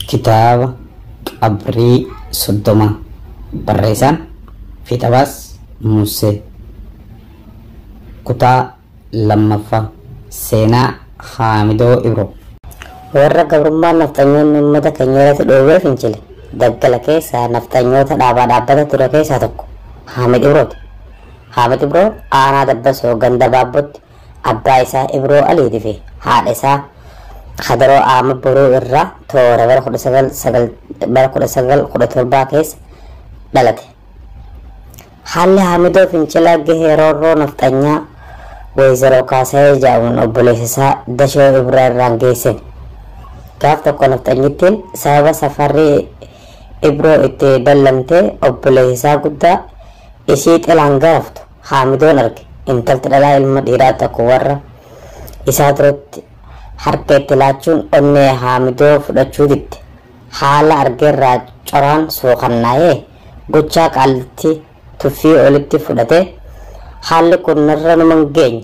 Kitaaba Qabrii 30 barreessaan Fiixabaas Musee. Kutaa 2ffaa Seenaa Haamidoo Ibroo. Warra gabrummaan nafxanyoonni uummata keenya irratti dhoowwee fincile daggala keessaa nafxanyoota dhaabaa dhaabbata ture keessaa tokko Haamid Ibrooti. Haamid Ibroo aanaa Dabbasoo ganda Baabbotti abbaa isaa Ibroo Aliitii fi haadha isaa Hadaroo Aama Boruu irraa toora bara 1917 keessa dhalate. Haalli Haamidoo fincila gahee roorroo nafxanyaa Weezaroo Kaasayee jedhamuun obboleessa isaa Dashoo Ibraa irraan geessan. Gaaf tokko nafxanyittiin sababa safarri Ibroo itti dallamtee obboleessa isaa guddaa ishii xilaan garaftu Haamidoon arge. Intalti dhalaa ilma dhiiraa tokko warra isaa turetti harka itti laachuun onnee Haamidoo fudhachuu didde. Haala argeerraa coraan suuqannaa'ee gochaa qaallitti tuffii olitti fudhatee haalli kun narra numa hin geenye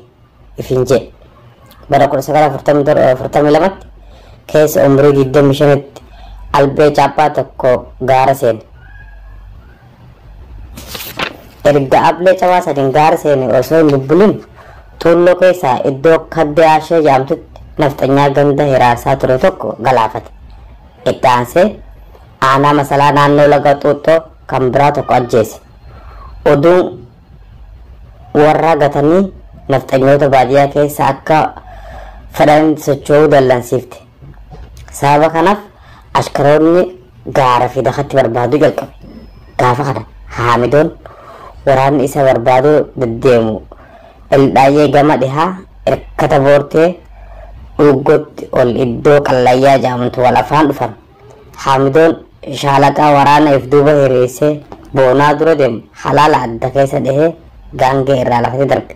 ifin jedhe. Bara 1942 keessa umurii 25tti albee chaappaa tokko gaara seene. Erga ablee cabaa sadiin gaara seene osoo hin bubbulin tuulloo keessaa iddoo kaddee ashee jedhamtutti nafxanyaa ganda hiraarsaa ture tokko galaafate. Itti aansee aanaa masalaa naannoo laga xuuxxoo kan biraa tokko ajjeese. Oduun warra gatanii nafxanyoota baadiyyaa keessa akka fedhan socho'uu dallansiifte. Sababa kanaaf ashkaroonni gaara fi dakatti barbaaduu jalqabe. Gaafa kana Haamidoon waraanni isa barbaaduu deddeemu Eldaayyee gama dhihaa irkata boortee dhuuggootti ol iddoo qallayyaa jedhamtu wal afaan dhufan. Haamidoon shaalaqaa waraana if duuba hiriirsee boonaa dura deemu halaala adda keessa dhahee gaangee irraa lafatti darbe.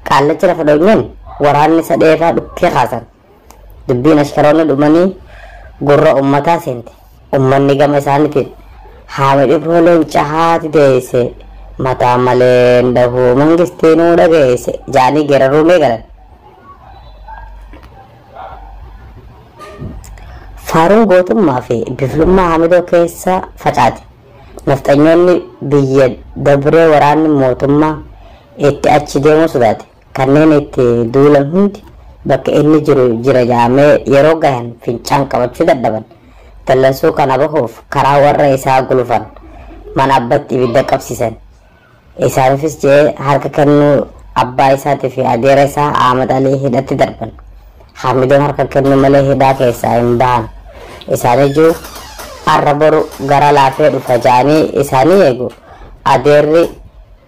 Qaallachi lafa dhoonyeen waraanni isa dheefaa dhukkee kaasan. Dubbiin ashkaroonni dhumanii gurra uummataa seente. Uummanni gama isaaniitiin Haamid Ibroo leenca haati deesse mataa malee dhahuu mangistiin dhageesse jaanii geeraruu meegalan. Faaruun gootummaa fi biflummaa Haamidoo keessa facaate. Nafxanyoonni biyya dabree waraanni mootummaa itti achi deemuu sodaate. Kanneen itti duulan hundi bakka inni jiru jira jaamee yeroo gahan fincaan qabachuu dadhaban. Dallansuu kana bahuuf karaa warra isaa gulufan mana abbatti ibidda qabsiisan. Isaaniifis jedhee harka kennuu abbaa isaatii fi adeera isaa Ahmad Alii hidhatti darban. Haamidoon harka kennuu malee hidhaa keessaa hin bahan. Isaaniyyuu arra boru gara laafee dhufa ja'anii isaanii eegu. Adeerri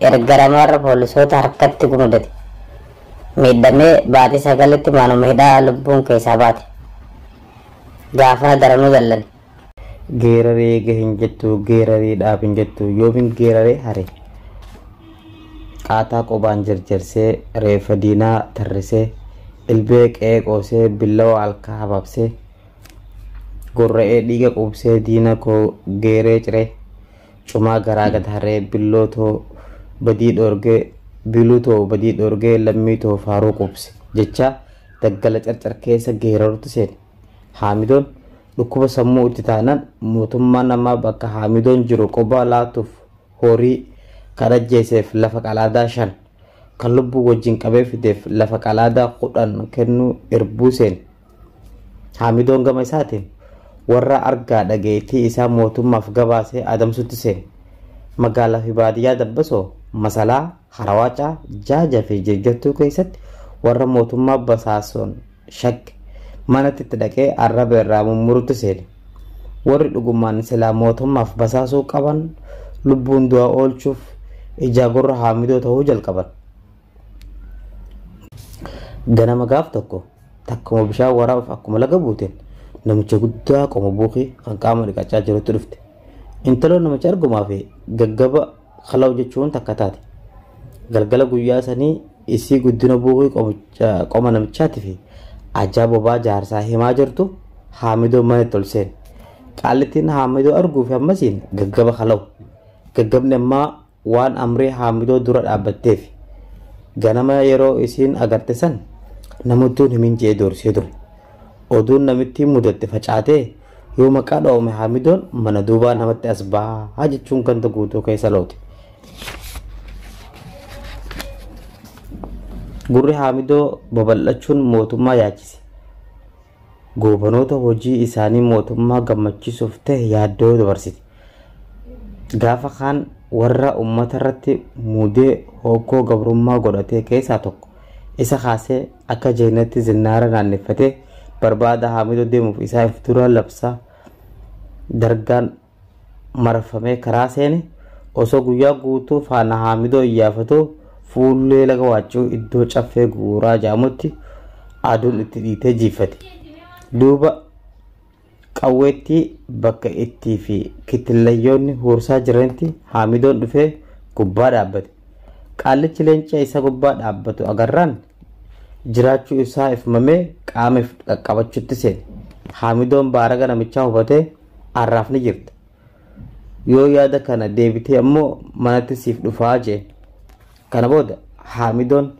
ergaramarra poolisoota harkatti gumudate. Miidhamee baatii 9tti manuma hidhaa lubbuun keessaa baate. Gaafana daranuu dallan. Geeraree gahe hin jettu, geeraree dhaab hin jettu, yoomiin geeraree hare. Qaataa qobaan jarjarsee, reeffa diinaa tarrisee, ilbee qe'ee qoosee, billawa halkaa hababsee, gorra'ee dhiiga quubsee, diina koo geeree ciree, cumaa garaa gad haree, billoo too badii dhoorgee, biluu too badii dhoorgee, lammii too faaruu quubse jecha daggala carcar keessa geerarutti seene. Haamidoon dhukkuba sammuu itti taanaan mootummaan namaa bakka Haamidoon jiru qobaa laatuuf horii kan ajjeeseef lafa qalaadaa 5 kan lubbuu wajjin qabee fideef lafa qalaadaa 10 kennuu irbuu seene. Haamidoon gama isaatiin warra argaa dhageettii isaa mootummaaf gabaasee adamsutti seene. Magaalaa fi baadiyyaa Dabbasoo, Masalaa, Harawaacaa, Jaajaa fi Jirjattuu keessatti warra mootummaa basaasoon shakke manatti itti dhaqee arraba irraa mummurutti seene. Warri dhugumaan silaa mootummaaf basaasuu qaban lubbuun du'a oolchuuf ijaa gurra Haamidoo ta'uu jalqaban. Ganama gaaf tokko takkuma bishaan waraabuuf akkuma laga buuteen namicha guddaa qoma buukii kan qaama dhiqachaa jirutti dhufte. Intaloon namicha argumaa fi gaggaba kalaw jechuun takka taate. Galgala guyyaa sanii isii guddina buukii qoma namichaatii fi ajaa bobaa jaarsaa himaa jirtu Haamidoo mana ol seene. Qaallittiin Haamidoo arguu fi ammasiin gaggaba kalaw. Gaggabni ammaa waan amrii Haamidoo dura dhaabbatteef ganama yeroo isiin agarte san namootni himin jee doorsee ture. Oduun namitti mudatte facaatee Yoo maqaa dhoome Haamidoon mana duubaa namatti as bahaa jechuun ganda guutuu keessa loote. Gurri Haamidoo babal'achuun mootummaa yaachise. Goobanoota hojii isaanii mootummaa gammachiisuuf ta'e yaaddoo dabarsite. Gaafa kaan warra uummata irratti muudee hokkoo gabrummaa godhatee keessaa tokko isa kaasee akka jeenatti zinnaara naanneeffatee barbaada Haamidoo deemuuf isaa if dura labsaa dargaan marfamee karaa seene osoo guyyaa guutuu faana Haamidoo iyyaafatu fuullee laga Waaccuu iddoo caffee guuraa jedhamutti aduun itti dhiitee jiiffate. Duuba qawweetti bakka ittii fi kitillayyoonni huursaa jiranitti Haamidoon dhufee gubbaa dhaabbate. Qaallichi leenca isa gubbaa dhaabbatu agarraan jiraachuu isaa ifmamee qaama qaqqabachuutti seene. Haamidoon baaraga namichaa hubatee arraaf ni jirta. Yoo yaada kana deebitee ammoo manatti siif dhufaa jeen. Kana booda Haamidoon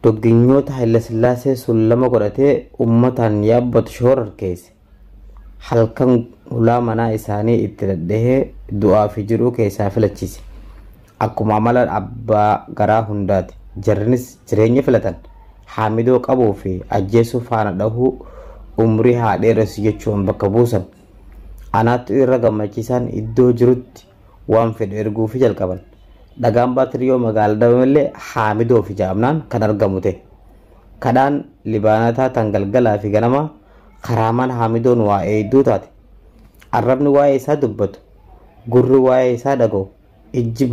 dogginyoota Hayilasillaasee sun lama godhatee uummataan yaabbatu shoora keesse. Halkan hulaa manaa isaanii itti dadhahee du'aa fi jiruu keessaa filachiise. Akkuma amala abbaa garaa hundaati. Jarrinis jireenya filatan. Haamidoo qabuu fi ajjeesuu faana dhahuu umrii haa dheeressu jechuun bakka buusan. Anaatu irra gammachiisaan iddoo jirutti waan fedhu erguufi jalqaban. Dhagaan baatirii magaalaa dhabamellee Haamidoo fi jaamnaan kan argamu ta'e. Kadhaan libaanataa tan galgalaa fi ganama karaamaan Haamidoon waa'ee hedduu taate. Arrabni waa'ee isaa dubbatu, gurri waa'ee isaa dhaga'u, ijji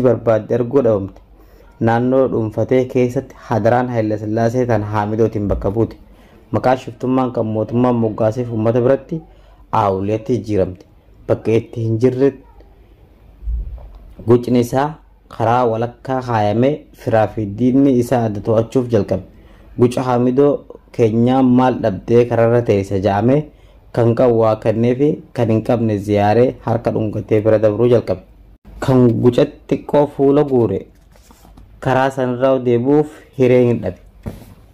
barbaadde arguu dhabamte. Naannoo dhuunfatee keessatti hadaraan Hayilasillaasee tan Haamidootiin bakka buute. Maqaa shiftummaan kan mootummaan moggaaseef uummata biratti aawuleetti jijjiiramte. Bakka itti hin jirre gucni isaa karaa walakkaa kaayamee firaa fi diinni isaa adda to'achuuf jalqabe. Guca Haamidoo keenyaa maal dhabdee kararra teessa ja'amee kan qabu waa kennee fi kan hin qabne ziyaaree harka dhungatee bira dabruu jalqabe. Kan guca xiqqoo fuula guure karaa sanarraa deebi'uuf hiree hin dhabe.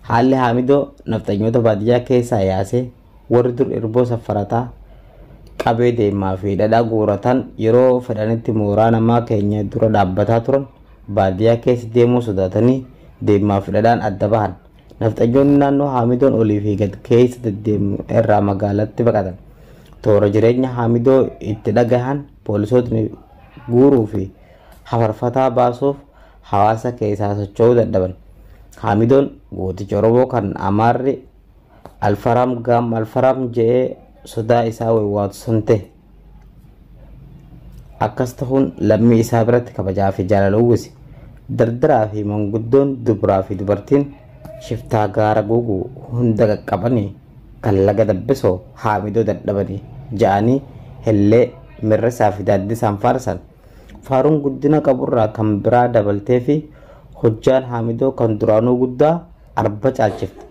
Haalli Haamidoo nafxanyoota baadiyyaa keessaa yaasee warri dur irboo saffarataa qabee deemaa fi dhadhaa guuratan yeroo fedhanitti mooraa namaa keenya dura dhaabbataa turan baadiyyaa keessa deemuu sodaatanii deemaa fi dhadhaan adda bahan. Nafxanyoonni naannoo Haamidoon olii fi gad keessa deddeemu irraa magaalatti baqatan. Toora jireenya Haamidoo itti dhagahan poolisootni guuruu fi hafarfataa baasuuf hawaasa keessaa socho'uu dadhaban. Haamidoon gooticha Oromoo kan Amaarri Alfaraam gaam Alfaraam je'ee sodaa isaa waywaatu san ta'e. Akkas ta'uun lammii isaa biratti kabajaa fi jaalala uwwise. Dardaraa fi manguddoon dubaraa fi dubartiin shiftaa gaara guuguu hunda qaqqabanii kan laga dabbisoo Haamidoo dadhabanii ja'anii hellee mirrisaa fi daaddisaan faarsan. Faaruun guddina qaburraa kan biraa dabaltee fi hojjaan Haamidoo kan duraanuu guddaa arba caalchifte.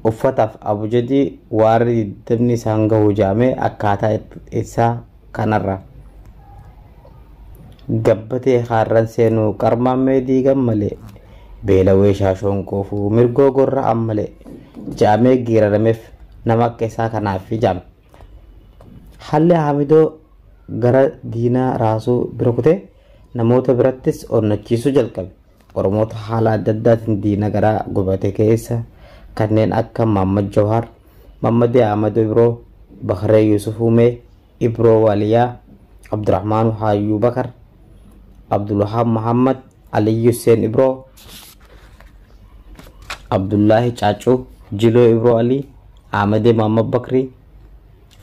Uffataaf abujadii waarri diddabni isaan gahu jaamee akkaataa isaa kanarra. Gabbatee haarran seenuu qarmaammee diigan malee beelawee shaashoon qoofuu mirgoo gorra'an malee jaamee giirarameef nama akka isaa kanaaf jaame. Haalli Haamidoo gara diinaa raasuu bira kutee namoota birattis onnachiisuu jalqabe. Oromoota haala adda addaatiin diina garaa gubate keessa kanneen akka Mahammad Jawaar, Mahammadii Ahmad Ibroo, Bakaree Yusuf Umee, Ibroo Waliyaa, Abdurrahmaan Hayyuu Bakar, Abdulwahaab Muhammad, Aliyyi Hussein Ibroo, Abdullaahi Caacuu, Jiloo Ibroo Alii, Ahmadee Mahammad Bakrii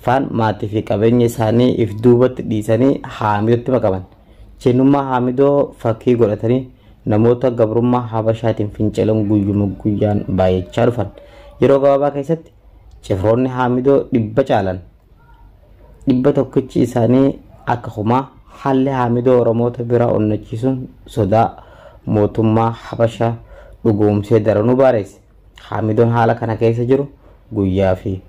faan maatii fi qabeenya isaanii if duubatti dhiisanii Haamidootti makaman. Jeenummaa Haamidoo fakkii godhatanii namoota gabrummaa Habashaatiin fincilan guyyuma guyyaan baay'achaa dhufan. Yeroo gabaabaa keessatti cifroonni Haamidoo 100 caalan. 100 tokkichi isaanii akka humaa haalli Haamidoo Oromoota biraa onnachiisuun sodaa mootummaa Habashaa dhugoomsee daranuu baareesse. Haamidoon haala kana keessa jiru guyyaa fi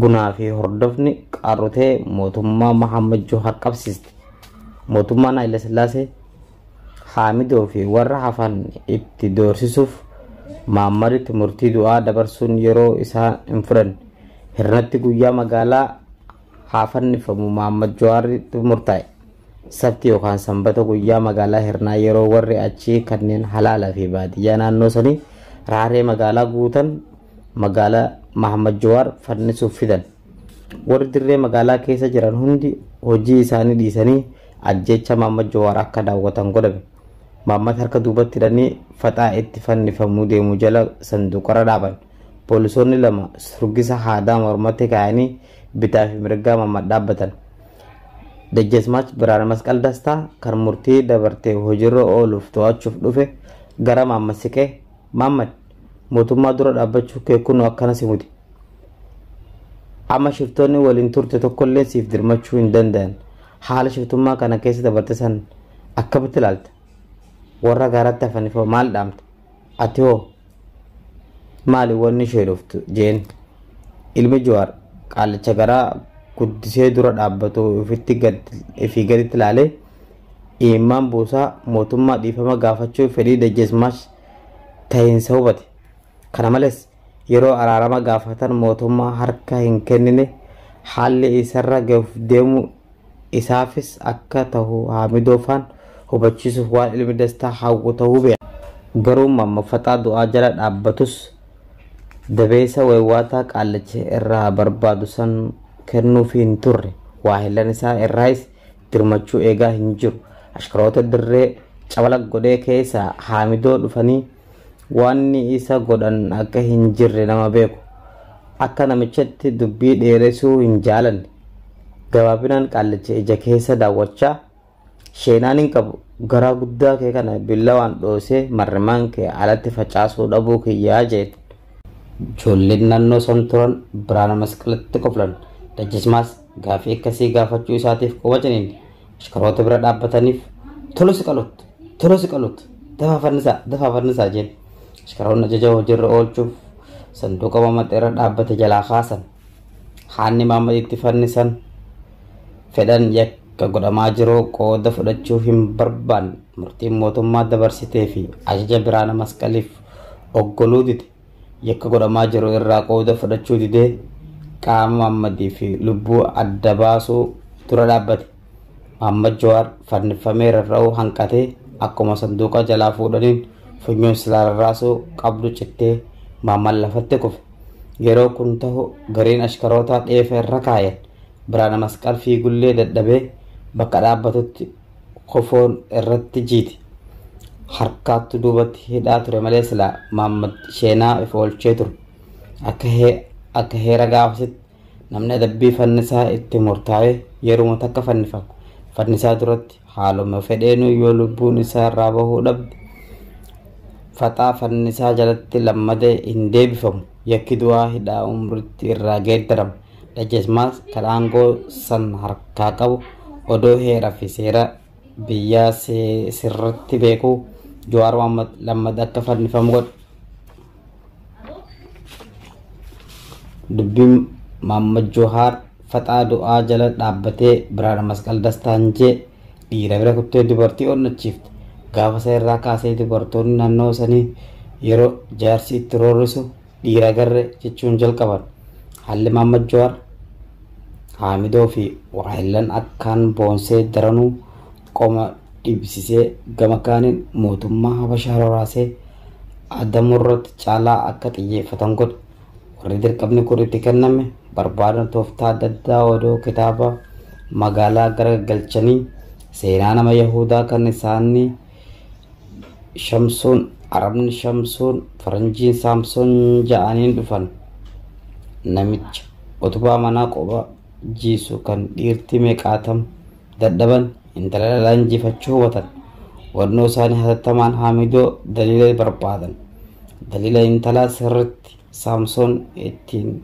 gunaa fi hordofni qaarotee mootummaa Mahammad Jawaar qabsiiste. Mootummaan Hayilasillaasee Haamidoo fi warra hafan itti doorsisuuf Mahammaditti murtii du'aa dabarsuun yeroo isaa hin fudhanne. Hirnatti guyyaa magaalaa haa fannifamu Mahammad Jawaaritti murtaa'e. Sabti yookaan sanbata guyyaa magaalaa Hirnaa yeroo warri achii kanneen halaalaa fi baadiyyaa naannoo sanii raaree magaalaa guutan magaalaa Mahammad Jawaar fannisuuf fidan. Warri dirree magaalaa keessa jiran hundi hojii isaanii dhiisanii ajjecha Mahammad Jawaar akka daawwatan godhame. Mahammad harka duubatti hidhanii faxaa itti fannifamuu deemu jala sanduuqarra dhaaban. Poolisoonni lama surgisa haadaa mormatti kaa'anii bitaa fi mirgaa Mahammad dhaabbatan. Dajjasmaach Biraana Masqal Dastaa kan murtii dabartee hojiirra ooluuf to'achuuf dhufe gara Mahammad siqee, Mahammad, mootummaa dura dhaabbachuu kee kunoo akkana si muti. Amma shiftoonni waliin turte tokkollee siif dirmachuu hin danda'an. Haala shiftummaa kana keessa dabarte san akkamitti ilaalta? Warra gaaratti hafaniif hoo maal dhaamta? Ati hoo maali wanni ishee dhuftu jeen? Ilmi Jawaar qaalicha garaa guddisee dura dhaabbatu ifii gaditti ilaalee imimmaan buusaa mootummaa dhiifama gaafachuu fedhii Dajjasmaach ta'iinsa hubate. Kana malees yeroo araarama gaafatan mootummaa harka hin kennine haalli isarra gahuuf deemu isaafis akka ta'u Haamidoo faan hubachiisuuf waan ilmi Dastaa hawwu ta'uu beeka. Garuu Mahammad faxaa du'aa jala dhaabbatus dabeessa waywaataa qaallicha irraa barbaadu san kennuufii hin turre. Waahillan isaa irraayis dirmachuu eegaa hin jiru. Ashkaroota dirree cabala godhee keessa Haamidoo dhufanii wanni isa godhan akka hin jirre nama beeku. Akka namichatti dubbii dheeressuu hin jaalanne. Gabaabinaan qaallicha ija keessa daawwachaa sheenaan hin qabu garaa guddaa kee kana billawaan dhoosee marrimaan kee alatti facaasuu dhabuu kiyyaa jedhe. Ijoolleen naannoo san turan Biraana Masqalatti qoflan. Dajjasmaas gaafii akkasii gaafachuu isaatiif quba ciniin ashkaroota bira dhaabbataniif tolu si qalutti tolu si qalutti dafaa fannisaa dafaa fannisaa jeen. Ashkaroonni ajaja hojiirra oolchuuf sanduuqa Mahammad irra dhaabbate jalaa kaasan. Haanni Mahammad itti fannisan fedhan yakka godhamaa jiru qooda fudhachuu hin barbaanne murtiin mootummaa dabarsitee fi ajaja Biraana Masqaliif oggoluu dide. Yakka godhamaa jiru irraa qooda fudhachuu didee qaama Mahammadii fi lubbuu adda baasuu dura dhaabbate. Mahammad Jawaar fannifamee rarra'uu hanqatee akkuma sanduuqa jalaa fuudhaniin funyoon silaa rarraasuu qabdu cittee Mahammad lafatti kufe. Yeroo kun ta'u gariin ashkarootaa dheefa irra kaayan. Biraana Masqal fiigullee dadhabee bakka dhaabbatutti kofoon irratti jiite. Harkaattu duubatti hidhaa ture malee silaa Mahammad sheenaa if oolchee ture. Akka heera gaafasitti namni adabbii fannisaa itti murtaa'e yeruma takka fannifama. Fannisaa duratti haaluma fedheenuu yoo lubbuun isaa irraa bahuu dhabde faxaa fannisaa jalatti lammadee hin deebifamu. Yakki du'aa hidhaa umritti irraa geeddarama. Dajjasmaas kan aangoo san harkaa qabu odoo heeraa fi seera biyyaa sirriitti beekuu Jawaar Mahammad lammata akka fannifamu godhe. Dubbiin Mahammad Jawaar faxaa du'aa jala dhaabbatee Biraana Masqal Dastaan jee dhiira bira kuttee dubartii onnachiifte. Gaafa isa irraa kaasee dubartoonni naannoo sanii yeroo jaarsi itti roorrisu dhiira garre jechuun jalqaban. Haalli Mahammad Jawaar Haamidoo fi waahillan akkaan boonsee daranuu qoma dhibsisee gama kaaniin mootummaa Habashaa rarraasee adamurratti caalaa akka xiyyeeffatan godhe. Warri dirqamni kun itti kenname barbaadan tooftaa adda addaa odoo kitaaba magaalaa garagalchanii seenaa nama Yahudaa kan isaanii Shamsuun Arabni Shamsuun Faranjiin Saamsoon ja'aniin dhufan. Namicha utubaa manaa qoba jiisu kan dhiirti meeqaatam dadhaban intala dhalaa injifachuu hubatan. Wannoo isaanii hatattamaan Haamidoo daliila barbaadan. Daliila intalaa sirriitti Saamsoon ittiin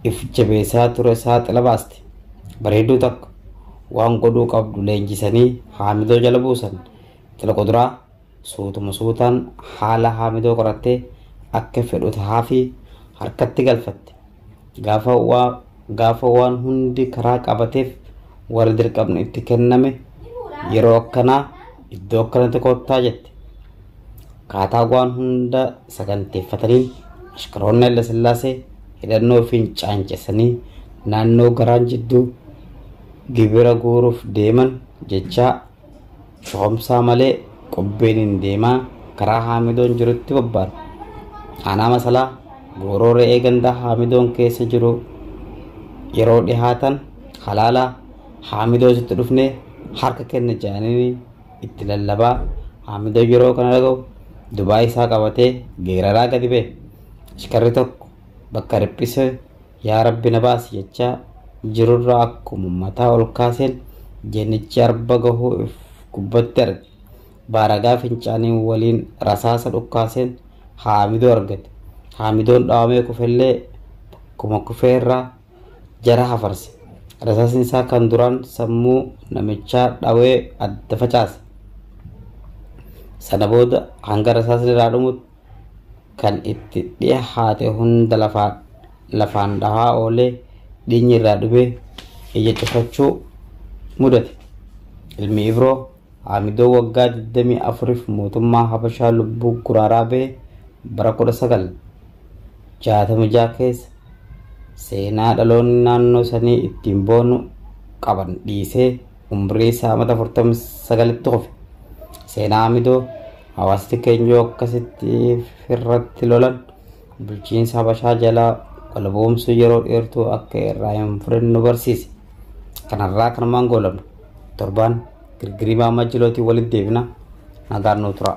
if jabeessaa ture saaxila baaste. Bareedduu takka waan godhuu qabdu leenjisanii Haamidoo jala buusan. Intala kuduraa suutuma suutaan haala Haamidoo qorattee akka fedhu tahaa fi harkatti galfatte. Gaafa waan hundi karaa qabateef warri dirqamni itti kenname yeroo akkanaa iddoo akkanatti kottaa jette. Kaataa waan hunda saganteeffataniin ashkaroonni Hayila Sillaasee Hidhannoo fincaancessanii naannoo garaan jidduu gibira guuruuf deeman jechaa shoomsaa malee qobbeen hin deemaa karaa Haamidoon jirutti bobba'an. Aanaa masalaa gooroo re'ee gandaa Haamidoon keessa jiru yeroo dhihaatan halaalaa Haamidoo sitti dhufnee harka kenna jedhanii itti lallabaa. Haamidoo yeroo kana dhaga'u dubaa isaa qabatee geeraraa gadi ba'e. Ashkarri tokko bakka riphise yaa rabbi na baasi jechaa jirurraa akkuma mataa ol kaaseen jennichi arba gahuu if gubbatti arge. Baaragaa fincaanii waliin rasaasa dhukkaaseen Haamidoo argate. Haamidoon dhawamee kufellee bakkuma kufeerraa jara hafarse. Rasaasni isaa kan duraan sammuu namichaa dhawee adda facaase. Sana booda hanga rasaasni irraa dhumutti kan itti dhiyaate hunda lafaan dhahaa oolee dhiigni irraa dhumee ija cufachuu mudate. Ilmi Ibroo Haamidoo waggaa 24f mootummaa Habashaa lubbuu guraaraa ba'e bara 1966 keessa seenaa dhaloonni naannoo sanii ittiin boonu qaban dhiisee umrii isaa amata 49tti kufe. Seenaa Haamidoo hawaasni keenya yoo akkasitti firratti lolan bulchiinsa Habashaa jalaa walboomsuu yeroo dheertuu akka irraa hin fudhannu nu barsiise. Kanarraa kanumaan goolabna. Torbaan girgirii Maammaa Jilootiin walitti deebina. Nagaan nuu tura.